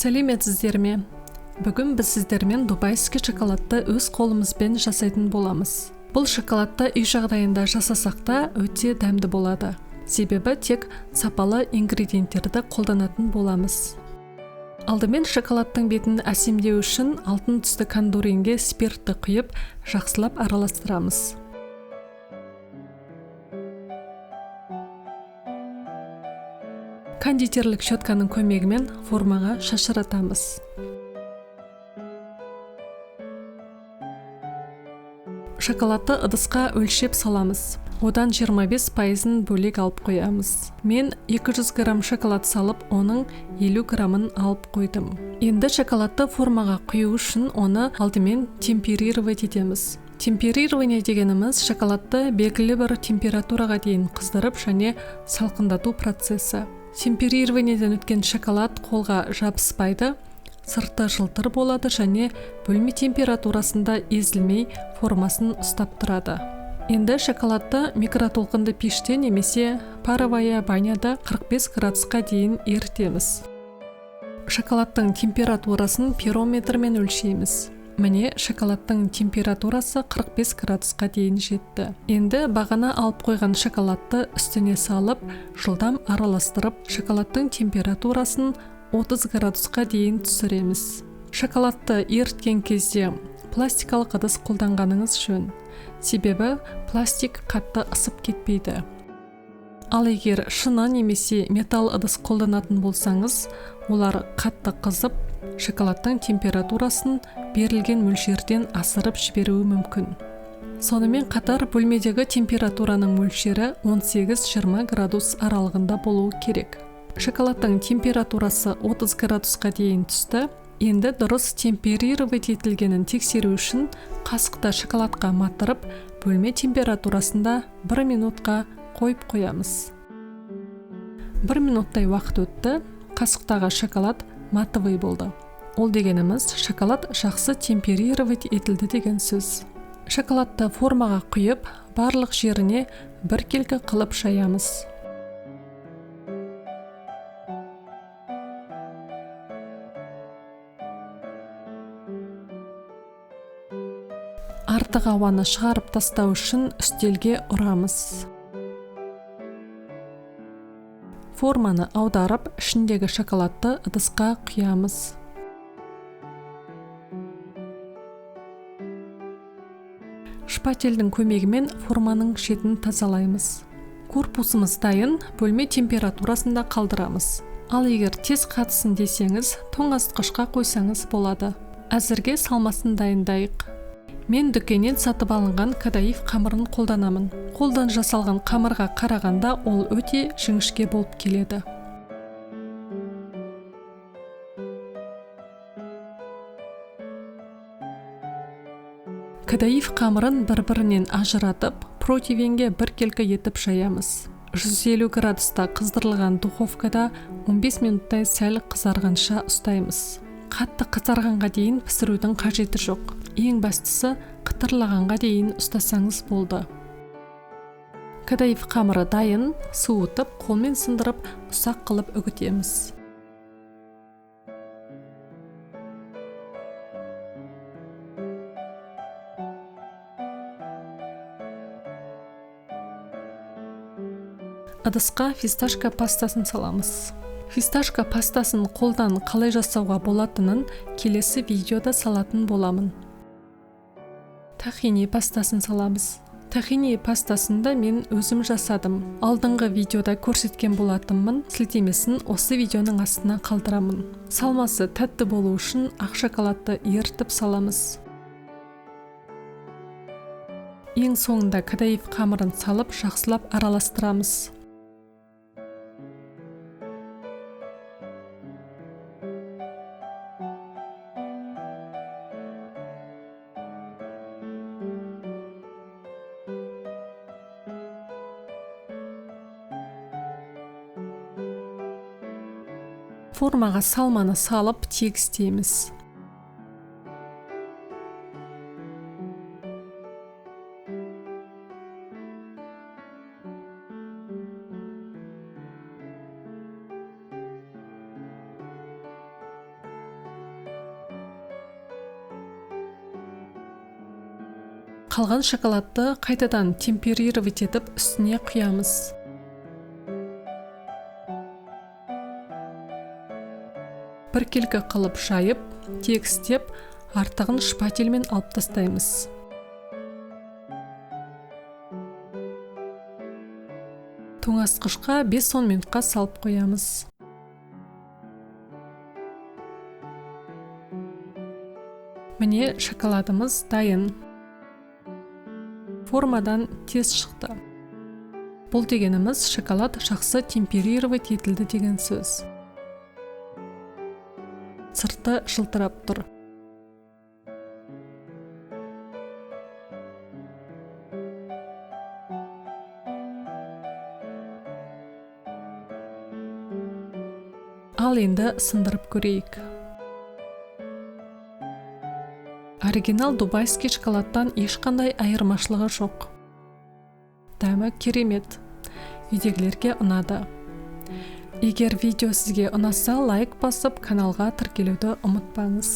Сәлеметсіздер ме? Бүгін біз сіздермен дубайский шоколадты өз қолымызбен жасайтын боламыз. Бұл шоколадты үй жағдайында жасасақ та өте дәмді болады. Себебі тек сапалы ингредиенттерді қолданатын боламыз. Алдымен шоколадтың бетін әсемдеу үшін алтын түсті кандуринге спиртті құйып, жақсылап араластырамыз. Кондитерлік щетканың көмегімен формаға шашыратамыз. Шоколадты ыдысқа өлшеп саламыз. Одан 25%-ын бөлек алып қоямыз. Мен 200 грамм шоколад салып, оның 50 граммын алып қойдым. Енді шоколадты формаға құю үшін оны алдымен темперировать етеміз. Темперирование дегеніміз шоколадты белгілі бір температураға дейін қыздырып және салқындату процесі. Темперированиеден өткен шоколад қолға жабыспайды, сырты жылтыр болады және бөлме температурасында езілмей формасын ұстап тұрады. Енді шоколадты микротолқынды пеште немесе паровая баняда 45 градусқа дейін ерітеміз. Шоколадтың температурасын пирометрмен өлшейміз. Міне, шоколадтың температурасы 45 градусқа дейін жетті. Енді бағана алып қойған шоколадты үстіне салып, жылдам араластырып, шоколадтың температурасын 30 градусқа дейін түсіреміз. Шоколадты еріткен кезде пластикалық ыдыс қолданғаныңыз жөн. Себебі пластик қатты ысып кетпейді. Ал егер шыны немесе металл ыдыс қолданатын болсаңыз, олар қатты қызып, шоколадтың температурасын берілген мөлшерден асырып жіберуі мүмкін. Сонымен қатар бөлмедегі температураның мөлшері 18-20 градус аралығында болуы керек. Шоколадтың температурасы 30 градусқа дейін түсті. Енді дұрыс темперировать етілгенін тексеру үшін қасықты шоколадқа матырып, бөлме температурасында 1 минутқа қойып қоямыз. 1 минуттай уақыт өтті, қасықтағы шоколад матовый болды. Ол дегеніміз шоколад жақсы темперировать етілді деген сөз. Шоколадты формаға құйып, барлық жеріне біркелкі қылып жаямыз. Артық ауаны шығарып тастау үшін үстелге ұрамыз. Форманы аударып, ішіндегі шоколадты ыдысқа құямыз. Шпательдің көмегімен форманың шетін тазалаймыз. Корпусымыз дайын, бөлме температурасында қалдырамыз. Ал егер тез қатсын десеңіз, тоңазытқышқа қойсаңыз болады. Әзірге салмасын дайындайық. Мен дүкеннен сатып алынған кадаиф қамырын қолданамын. Қолдан жасалған қамырға қарағанда ол өте жіңішке болып келеді. Кадаиф қамырын бір-бірінен ажыратып, противенге біркелкі етіп жаямыз. 150 градуста қыздырылған духовкада 15 минуттай сәл қызарғанша ұстаймыз. Қатты қызарғанға дейін пісірудің қажеті жоқ. Ең бастысы қытырлағанға дейін ұстасаңыз болды. Кадаиф қамыры дайын, суытып, қолмен сындырып, ұсақ қылып үгітеміз. Ыдысқа фисташка пастасын саламыз. Фисташка пастасын қолдан қалай жасауға болатынын келесі видеода салатын боламын. Тахини пастасын саламыз. Тахини пастасын да мен өзім жасадым. Алдыңғы видеода көрсеткен болатынмын. Сілтемесін осы видеоның астына қалдырамын. Салмасы тәтті болу үшін ақ шоколадты ерітіп саламыз. Ең соңында кадаиф қамырын салып жақсылап араластырамыз. Формаға салманы салып тегістейміз. Қалған шоколадты қайтадан темперировать етіп, үстіне құямыз. Біркелкі қылып жайып, тегістеп, артығын шпательмен алып тастаймыз. Тоңазытқышқа 5-10 минутқа салып қоямыз. Міне, шоколадымыз дайын. Формадан тез шықты. Бұл дегеніміз, шоколад жақсы темперировать етілді деген сөз. Сырты жылтырап тұр. Ал енді сындырып көрейік. Оригинал дубайский шоколадтан ешқандай айырмашылығы жоқ. Дәмі керемет. Үйдегілерге ұнады. Егер видео сізге ұнаса, лайк басып, каналға тіркелуді ұмытпаңыз.